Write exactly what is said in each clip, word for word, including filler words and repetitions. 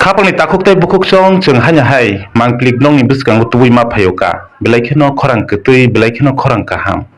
Khapangni takhuk tei bukhuk chong chwng haino hai mangplik nokni bwskango tubui ma phaio ka, belai kheno khorang kwtwi, belai kheno khorang kaham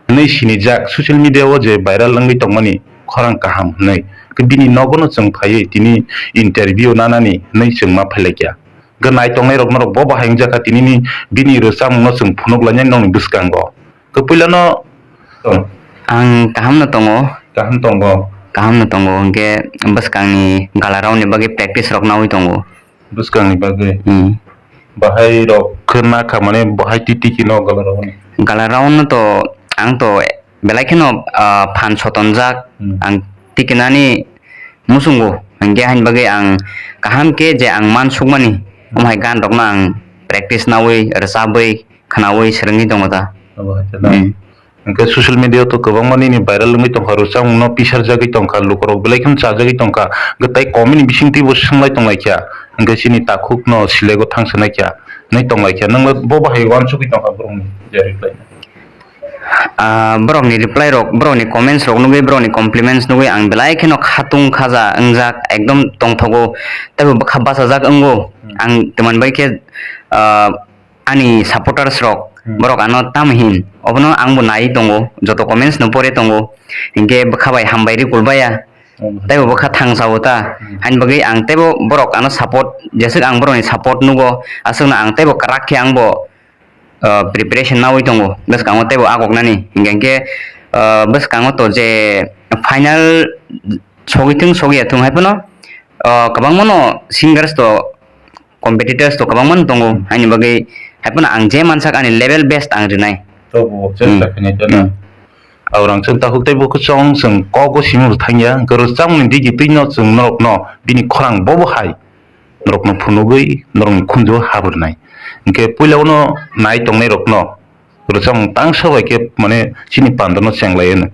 hwnwi sinijak social media o je viral wngwi tongmani khorang kaham hwnwi. Khe bini nogono chwng phaiwi tini interview nanani hwnwi chwng ma phailaikya. Hwnkhe nai tongnai rok norok bo bahai wngjakha tinini bini rwchapmungno chwng phunuk lainai nokni bwskango. Khe puilano. Ang kaham no tongo. Kaham tongo. Kaham no tongo, hwnkhe bwskangni galarao ni bagwi practice rok nawi tongo. Bwskangni bagwi. Hmm. Bahai rok khe nakha mane bahai twi twi khe no galarao ni. Galarao no to ang to belai kheno, ah, phan sotonjak. Hmm. Ang tikinani muchungo, hwnkhe haini bagwi ang kaham khe je ang man sukmani, hmm, omo hai gan rokno ang practice nawi, rwchabwi, khwnawi swrwngwi tongo ta. Abo hai ta na? Hmm. Hwnkhe social media o to kwbangma nini viral wngwi tongkha, rwchapmungno pisarjagwi tongkha, lukurok belai kheno chajagwi tongkha, hwnkhe tai comment ni bisingtwi bo swnglai tonglaikha, hwnkhe chini takhukno silego thangsinai kha, hwnwi tonglaikha, nwngno bo bahai uansugwi tongkha borokni je reply. Ah, borokni reply rok, borokni comments rok nugwi, borokni compliments nugwi ang belai kheno khatung khaja wngjak, ekdom tongthogo, teibo bwkha bachajak wngo. Hmm. Ang twmani bai khe, ah, ani supporters rok, hmm, borok ano tamo hin, obono angbo nai tongo, joto comments no pore tongo, hinkhe bwkha bai hambai ri kulbaya, hmm, teibo bwkha thangsa o ta, hmm, haini bagwi ang teibo borok ano support, jeswk ang borokni support nugo, aswkno ang teibo kwrak khe angbo, ah, preparation nawi tongo, bwskango teibo agoknani, hinkhe, ah, bwskango to je final sogwi thung, sogwi ya thung hai phano, ah, kwbangmano singers to competitors to kwbangma no tongo, hmm, haini bagwi hai phano ang je mansak ani level best ang rinai. To bo chesta, hmm, khainai jana. Hmm. Aurang chwng takhuk tei bukhuk chong chwng kok o simi bo thangya, hwnkhe rwchapmungni digi twi no chwng norok no bini khorang bobo hai norok no phunugwi norok ni khunju o habrwnai. Hwnkhe puila o no nai tongnai rok no rwchapmung tangsa bai khe mane chini panda no chenglai hwno.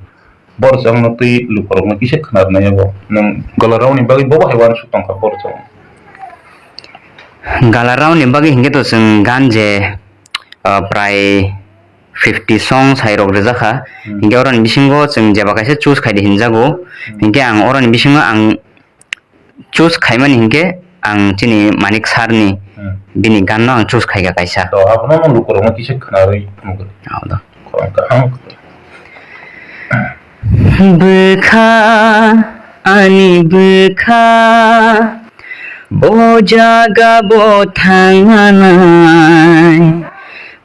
Bo rwchapmung no twi lukurok no kisa khna rwnai abo. Nwng galarao ni bagwi bobo hai uansuk tongkha bo rwchapmung. Galarao ni bagwi hinkhe to chwng gan je, ah, prai fifty songs hai rok rwjakha. Hmm. Hinkhe oroni bisingo chwng jeba kaisa choose khaidi hinjago. Hmm. Hinkhe ang oroni bisingo ang choose khaimani hinkhe ang chini Manik sir ni, hmm, bini gan no ang choose khaikha kaisa. To abono no lukurokno kisa khwnarwi phunukgwi. Abo do. Khorang kaham. Bwkha, ani bwkha, bo jaga bo thangnai.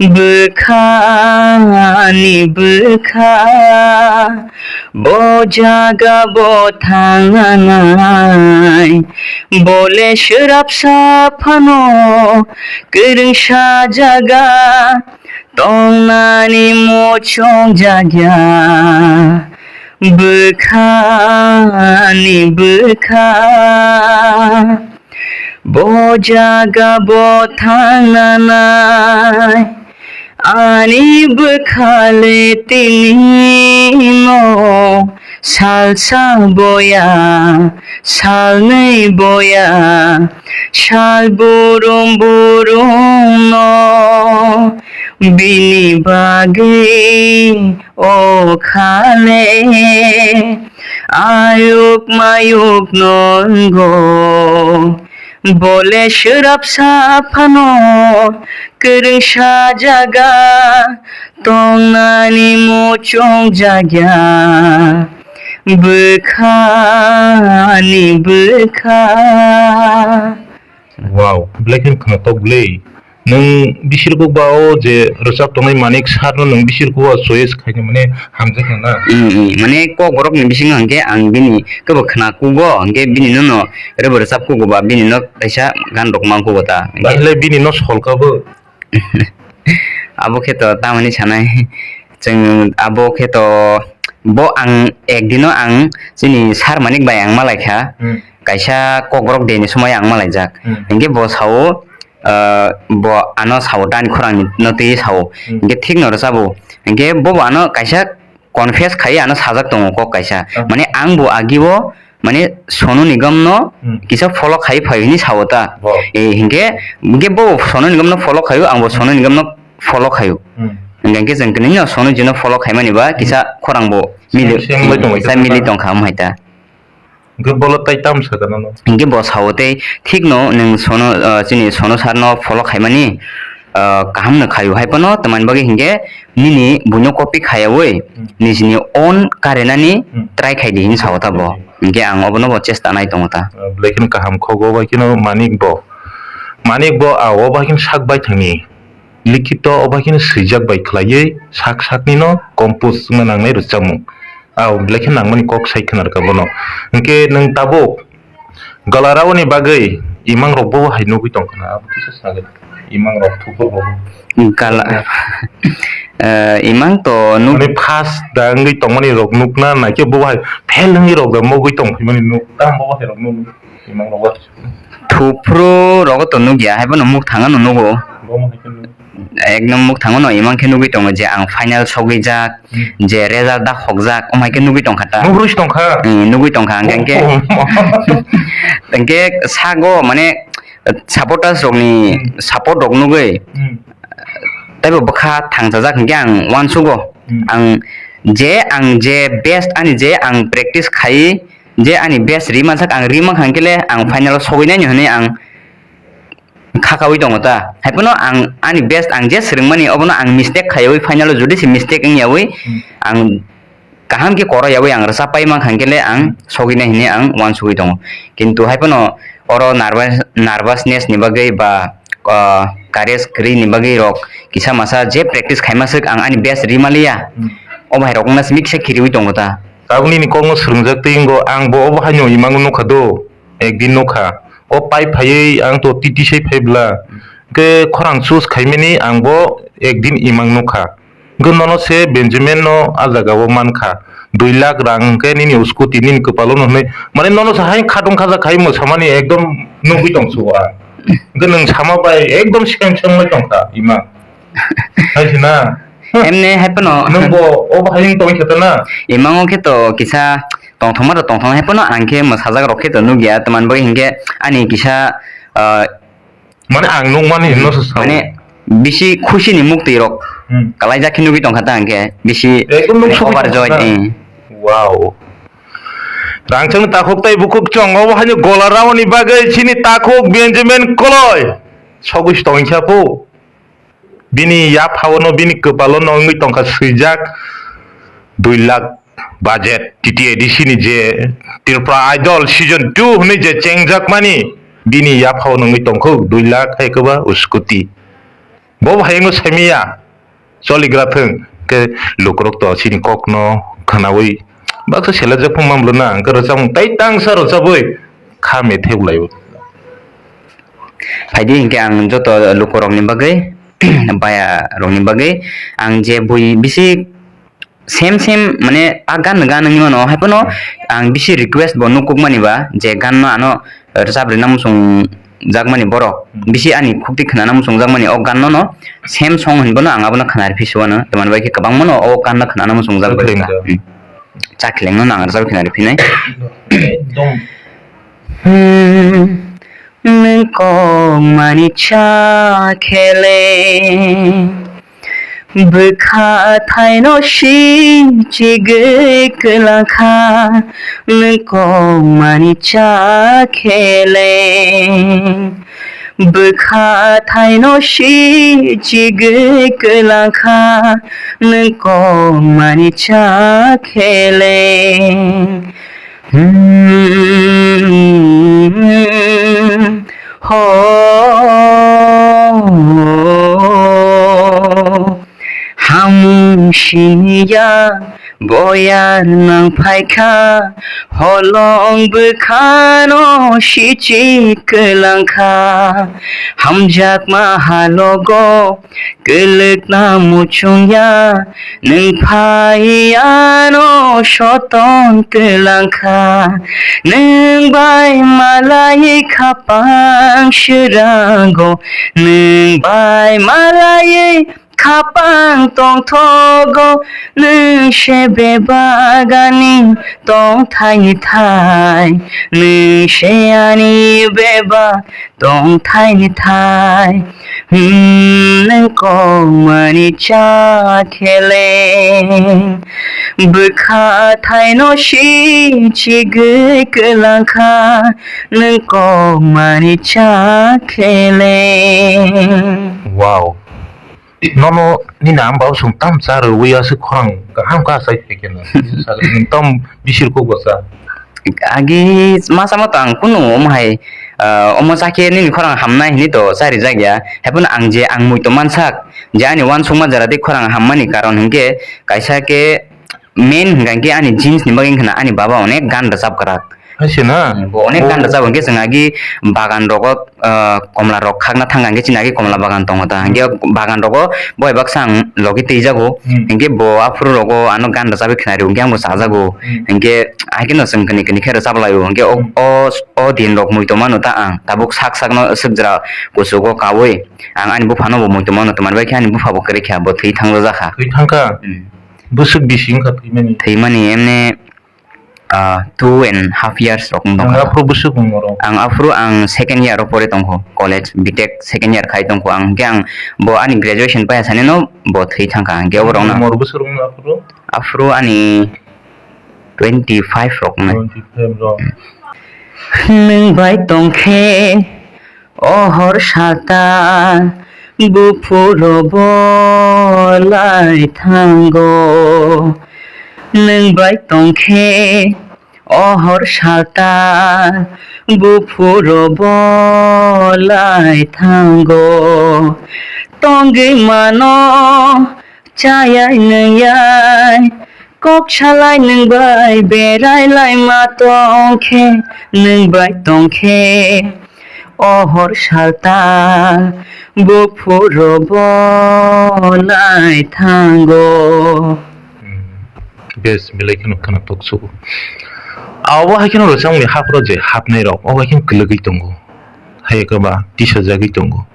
Bwkha, ani bwkha, bo jaga bo thangnai. Bole swrapsa phano kwrwngsa jaga tongnani muchung jakya. Bwkha, ani bwkha, bo jaga bo thangnanai. Ani bwkhale tini no salsa boya, salnwi boya, sal burum burum no bini bagwi o khale ayuk mayuk nongo. Bole swrapsa phano kwrwngsa jaga tongnani muchung jakya. Bwkha, ani bwkha. Wow, belai khe khwnatok le. Nwng bisirkuk ba o je rwchap tongnai Manik sir no nwng bisirkuk o choice khaina mane hamjakna na? Mm, mm. Mane kokborok ni bisingo hwnkhe ang bini kebo khwnakugo, hwnkhe bini no no rwbo rwchap kugo ba bini no kaisa gan rok mangkugo ta. Hwnkhe bahai le bini no solka bo. Abo khe to tamani sanai. Chwng abo khe to bo ang ekdino ang chini sir Manik bai ang malaikha. Hmm. Kaisa kokborok deni somoi ang malaijak. Hmm. Hwnkhe bo sao, ah, bo ano sao, tani khorang no twi sao. Hmm. Hwnkhe thik no rwchabo. Hwnkhe bo bo ano kaisa confess khai ano sajak tongo kok kaisa. Ah. Mane ang bo agi o mane Sonu Nigam no, hmm, kisa follow khai phai hini sao ta. Bo. Eh, hwnkhe, hwnkhe bo Sonu Nigam no follow khaio, ang bo Sonu Nigam no follow khaio. Hmm. Hwnkhe chwng tini no Sonu ji no follow khaimani ba kisa khorang bo mili, same, same bai tongbai kisa mili tongkha omo hai ta. Hwnkhe bolo tai tam sakha nono? Hwnkhe bo sao tei, "Thikno nwng Sono, ah, chini Sono sir no follow khaimani, ah, kaham no khaio, hai phano tamani bagwi hwnkhe nini buino copy khaiyawi Hmm. nijini own karenani Hmm. try khaidi," hinwi sao ta bo. Hmm. Hwnkhe ang obono bo chesta nai tongo ta. Ah, belai kheno kaham khogo, bai kheno Manik bo. Manik bo, ah, o bai kheno sak bai thangni. Likhito o bai kheno swijak bai khlaiwi sak sakni no compose wngna nangnai rwchapmung. Ah, belai khe nangmani kok sai khna rwkha bono. Hwnkhe nwng tabuk Galarao ni bagwi imang rok bo hai nugwi tong khna, abo kisa sagwi imang rok thupur bo. Gala-, eh, imang to nuk- Mane first da wngwi tongmani rok nukna naikhe bo hai fail wngwi rok da mogwi tong phaimani nuk, tamo bo hai rok nuk imang rok. Thupru rogo to nukya, hai bono muk thangano nugo. Bo mo hai khe nuk. Ekdom muk thangano imang khe nugwi tongo je ang final sogwi jak, Hmm. je result da khokjak, om hai khe nugwi tongkha ta. Nugrus tongkha? Hmm, nugwi tongkha, ang khe, Oh, oh. Hwnkhe sago mane supporters rokni Hmm. support rok nugwi Hmm. taibo bwkha thangchajak hwnkhe ang uansugo. Hmm. Ang je, ang je best ani je ang practice khai je ani best ri mansak ang ri mankha hwnkhe le ang final o sogwi nai hwnwi ang kha kaui tongo ta. Hai phano ang ani best ang je swrwngmani obono ang mistake khaiwi final o jodi se mistake wngyawi Hmm. ang kaham khe koro yawi ang rwchap pai mankha hwnkhe le ang sogwi nai hwnwi ang uansugwi tongo. Kintu hai phano oro nervous, nervousness ni bagwi ba, ah, courage kwrwi ni bagwi rok kisa masa je practice khaima swk ang ani best ri maliya. Hmm. O bahai rok wngna simi kisa khiriwi tongo ta. Tabuk nini kokno swrwngjak twi wngo, ang bo obo haino imang nukha do, ekdin nukha. O pai phaiwi ang to T T C phai bwla. Hwnkhe khorang choose khaimani ang bo ekdin imang nukha. Hwnkhe nono se Benjamin no a jaga o mankha. Dui lakh rang hwnkhe nini scooty nini kwpalo no hwnwi. Mane nono se hai khatong khaja khai mwsamani ekdom nugwi tong sugo ang. Hwnkhe nwng sama bai ekdom sikai sikai wngwi tongkha ima. Hai se na? Emne hai phano. Nwng bo obo hai wng tongwi khe ta na? Imango khe to kisa tongthokma to tongthok hai phano ang khe mwsajak rok khe to nukya. Tamani bagwi hinkhe ani kisa, ah, Mane ang nukmani hwnwi se sao. Mane bisi khusi ni muktwi rok Hmm. kalaijak khe nugwi tongkha ta hwnkhe bisi Ekdom nuk sogwi overjoyed, tongkha. eh. Wow. Rangchakni takhuk tai bukhuk chong obo haino gola raoni bagwi chini takhuk Benjamin Koloi. Sogwi se tongkha po. Bini yaphao no, bini kwpalo no wngwi tongkha swijak dui lakh budget T T A D C ni je Tripura Idol season two hwnwi je chengjakmani, bini yaphao no wngwi tongkha dui lakh hai kwba scooty. Bo bo hai wngwi saimanya choligra thwng khe lukurok to chini kokno khwnawi baksa selajak phung mamlo na hwnkhe rwchapmung tai tangsa rwchapwi kha methep laio. Phaidi hinkhe ang joto lukurokni bagwi, baya rokni bagwi ang je bui bisi sem sem mane a gan gan wngwi mano, hai phano ang bisi request bo nukukmani ba je gan no ano rwchap rwna muchung jakmani borok bisi ani khukti khwnana muchung jakmani o gan no no same song hinbono ang abono khwnari phisiwano, tamani bai khe kwbangma no o gan no khwnana muchung jak bai kha. Chakhleng no nang rwchap khwnari phinai. Ekdom. Hmm, nwng kok mani cha khele, bwkha thaino si chigwi kwlangkha, nwng kok mani cha khele. Bwkha thaino si chigwi kwlangkha, nwng kok mani cha khele. Hmm, ho, hamung siniya boyar nang phaikha, holong bwkhano sichi kwlangkha, hamjakma halogo kwlwkna muchungya, nwng phai ano soton kwlangkha. Nwng bai malai khapang swrango, nwng bai malai Khapang tongthogo nwng se bebagani tongthaini thai, nwng se ani bebak tongthaini thai. Hmm, nwng kokmani cha khele, bwkha thaino si chigwi kwlangkha, nwng kokmani cha khele. Wow. Nono nini ama babu song tam cha rwui aswk khorang kaham kha achai phaikhe no. Nwng tam bisir kuk bwsa. Agi masa ma tang kunu omo hai, ah, omo cha khe nini khorang hamnai hinwi to chari jak ya. Haiphano ang je ang muitu mansak je ani uansukma jora tei khorang hammani karon hinkhe kaisa khe main hinkha khe ani jeans ni bagwi wngkha na ani baba onek gan rwchap kwrak. Hai se na? Hmm, bo onek gan rwchap hinkhe chwng agi bagan rogo, ah, komla rok khakna thang hinkhe chini agi komla bagan tongo ta. Hinkhe bagan rogo bo bai baksa ang logi twi jago. Hmm. Hinkhe bo aphuru rogo ano gan rwchapwi khna rio hinkhe ang bo chajago. Hmm. Hinkhe hai kheno chwng kini kini khe rwchap laio. Hinkhe o, hmm, o, o din rok muitu mano ta ang tabuk sak sak no swk jora kuchugo kaui. Ang ani bupha no bo muitu mano, twmani bai khe ani bupha bo kwrwi kha, bo thwi thangjakha. Thwi thangkha? Hmm. Bwswk bisi wngkha thwimani? Thwimani emne, ah, two and half years rok wng tongkha. Ang aphuru bwswk wng norok? Ang aphuru ang second year o pore tongkho, college, B Tech second year khai tongkho ang. Hwnkhe ang bo ani graduation paiya sani no bo thwi thangkha, hwnkhe oborok no. Umor bwswk wng aphuru? Aphuru ani twenty five rok wngnai. Twenty five rok. Nwng bai tongkhe o hor salta buphuru bo lai thango. Nwng bai tongkhe o hor salta buphuru bo lai thango. Tongwi mano chayai nwngyai, kok salai nwng bai berai lai ma tongkhe, nwng bai tongkhe. O hor salta buphuru bo lai thango. Hmm. Bes, belai kheno kheno toksugo. Abo hai kheno rwchapmungni haphro je hapnai rok, o bai kheno kwlwgwi tongo. Hai khe ba tisajagwi tongo.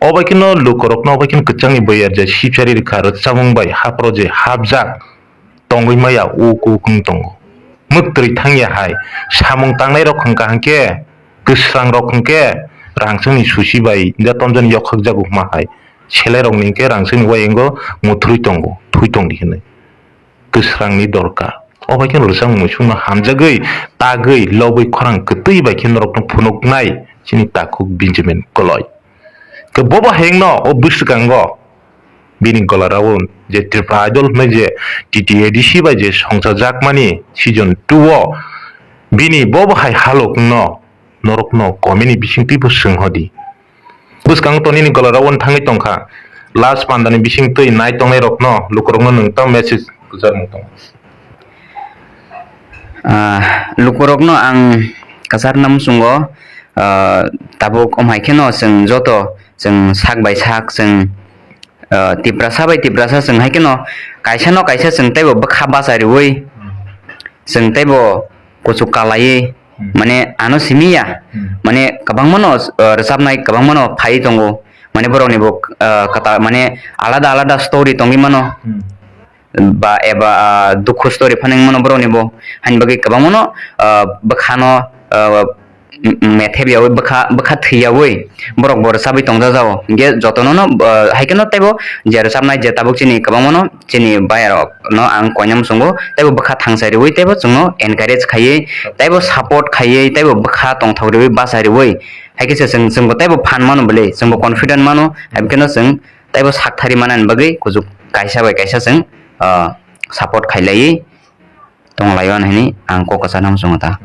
O bai kheno lukurokno o bai kheno kwchangni boyar je sipsari rwkha rwchapmung bai haphro je hapjak. Tongwi maya uk uk wng tongo. Mwktwi thangya hai samung tangnai rok hwnkha hwnkhe, kwsrang rok hwnkhe rangsongni susi bai da tomjani yokhak jago hwnma hai, selai rokni hwnkhe rangsongni uayango muthurwi tongo, thwi tongdi hwnwi. Kwsrangni dorkar. O bai khe rwchapmung muisungno hamjagwi, tagwi, lobwi khorang kwtwi bai khe norokno phunuknai chini takhuk Benjamin Koloi. Khe bobo hengno o bwswkango bini gola round je Tripura Idol hwnwi je T T A D C bai je songchajakmani season two o bini bobo hai halokno norokno comment ni bisingtwi bo swng hodi. Bwskango to nini gola round thangwi tongkha. Last pandani bisingtwi nai tongnai rokno lukurokno nwng tamo message kwcharmung tongo? Ah, lukurokno ang kwcharna muchungo, ah, tabuk om hai kheno chwng joto chwng sak bai sak chwng, ah, Tiprasa bai Tiprasa chwng hai kheno kaisa no kaisa chwng teibo bwkha bacha riui chwng teibo kuchuk kalaiwi mane ano simi ya, mane kwbangma no, ah, rwchapnai kwbangma no phaiwi tongo, mane borok ni bo, ah, kwtal mane alada alada story tongwi mano. Ba eba, ah, dukhu story phano wng mano borokni bo. Haini bagwi kwbangma no, ah, bwkhano, ah, m-, m-, methep yaui bwkha, bwkha thwi yaui borok bo rwchabwi tongjajago. Hinkhe jotono no, ah, hai kheno teibo je rwchabnai je tabuk chini kwbangma no chini bayarok no ang koina muchungo teibo bwkha thangsa riui teibo chwngno encourage khaiwi teibo support khaiwi teibo bwkha tongthok riui bacha riui hai khe se chwng, chwngbo teibo phan mano bwle chwngbo confident mano hai kheno chwng teibo sakthari manani bagwi kuchuk kaisa bai kaisa chwng, ah, support khailaiwi tonglaio hinwi ang kok kwcharna muchungo ta.